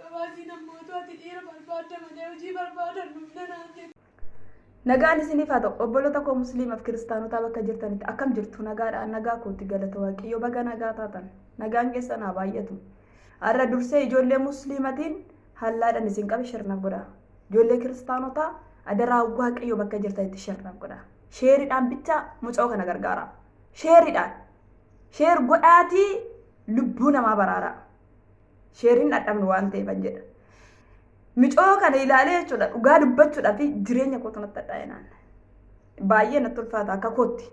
qabaa siin ammootu ati dhiira barbaadda malee hojii barbaadan dhufne naan jette. Nagaan isiniif haa ta'u obboloota koo musliimaaf kiristaanotaa bakka jirtanitti akkam jirtu nagaadha nagaa kootti galata waaqayyo baga nagaa taatan nagaan keessan haa baay'atu. Har'a dursee ijoollee musliimatiin hallaadhaan isin qabe shirnaaf godha. Ijoollee kiristaanotaa adaraa waaqayyo bakka jirtanitti shirnaaf godha. Sheeriidhaan bichaa mucoo kana gargaara. Sheeriidhaan sheer godhaatii lubbuu namaa baraara. Sheeriin dhadhabnu waan ta'eef jedha. Micoo kana ilaalee jechuudha dhugaa dubbachuudhaa fi jireenya kootu natti hadhaa'e. Baay'ee natti ulfaata akka kootti.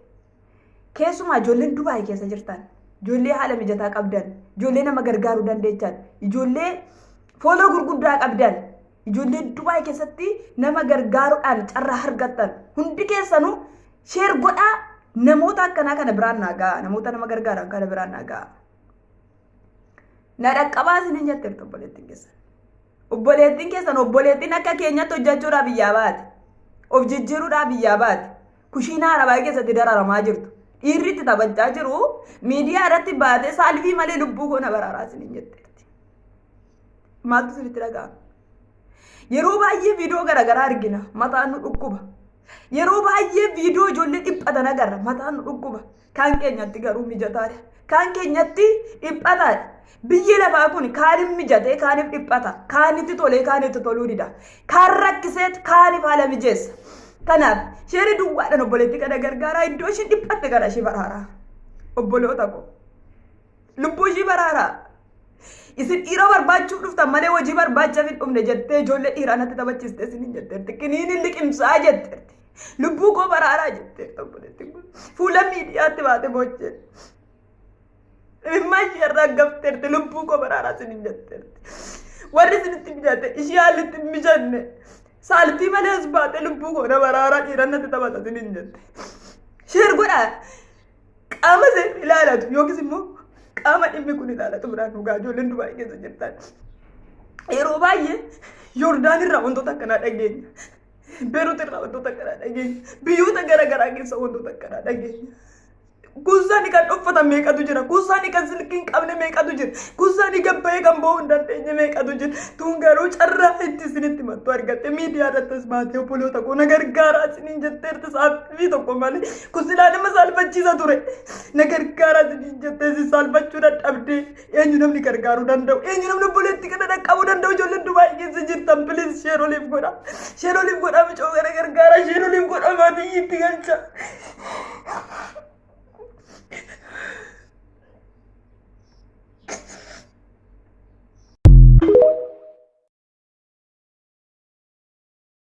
Keessumaa ijoolleen Dubaay keessa jirtan, ijoollee haala mijataa qabdan, ijoollee nama gargaaruu dandeechan, ijoollee follow gurguddaa qabdan, ijoollee Dubaay keessatti nama gargaaruudhaan carraa argattan hundi keessanuu share godhaa namoota akkanaa kana biraan naa ga'a. Namoota nama gargaaran kana biraan naa ga'a. Na dhaqqabaa isiniin jetteertu obboleettiin keessan. Obboleettiin keessan obboleettiin akka keenyatti hojjechuudhaaf biyyaa baate. Of jijjiiruudhaaf biyyaa baate. Kushiinaa arabaa keessatti dararamaa jirtu. Dhiirri itti taphachaa jiru miidiyaa irratti baatee saalfii malee lubbuu koo na baraaraa isiniin jetteerti. Maaltu isinitti dhaga'ama? Yeroo baay'ee viidiyoo garaagaraa argina. Mataan nu dhukkuba. Yeroo baay'ee viidiyoo ijoollee dhiphatan agarra. Mataan nu dhukkuba. Kaan keenyatti garuu mijataadha. Kaan keenyatti dhiphataadha. Biyyi lafaa kun kaaniif mijatee kaaniif dhiphata. Kaanitti tolee kaanitti toluu dida. Kaan rakkiseet kaaniif haala mijeessa. Kanaaf share duwwaadhaan obboleettii kana gargaaraa iddoo isheen dhiphatte kana ishee baraaraa. Obboloota koo. Lubbuu ishii baraaraa. Isin dhiira barbaachuuf dhuftan malee hojii barbaachaaf hin dhufne jettee ijoollee dhiiraa natti taphachiiste isiniin jetteerti. Kiniinin liqimsaa jetteerti. Lubbuu koo baraaraa jetteerti obboleettiin kun. Fuula miidiyaatti baate boochee. Ilmaan ishee irraa gafteerti lubbuu koo baraaraa isiniin jetteerti. Warri isinitti mijate ishee haalli itti hin mijanne. Saalfii malee as baate lubbuu koo na baraaraa dhiira natti taphata isiniin jette. Share godhaa. Qaama seerri ilaalatu yookiis immoo qaama dhimmi kun ilaalatu biraan dhugaa ijoolleen Dubaay keessa jirtan. Yeroo baay'ee Yordaan irraa wantoota akkanaa dhageenya. Beerut irraa wantoota akkanaa dhageenya. Biyyoota garaagaraa keessa wantoota akkanaa dhageenya. Kuusaanii kan uffatan meeqatu jira? Kuusaanii kan silkii hin qabne meeqatu jira? Kuusaanii gabbayee kan ba'uu hin dandeenye meeqatu jira? Tun garuu carraa itti isinitti mattu argatte miidiyaa irratti as baatee obboloota koo na gargaaraa isiniin jetteerti saalfii tokko malee. Kun silaa nama saalfachiisa ture. Na gargaaraa isiniin jettee isin saalfachuu dadhabdee eenyu namni gargaaruu danda'u? Eenyu namni obboleettii kana dhaqqabuu danda'u? Ijoolleen Dubaay keessa jirtan please share oliif godha. Share oliif godha micoo kana gargaaraa share oliif godha maatii itti galcha.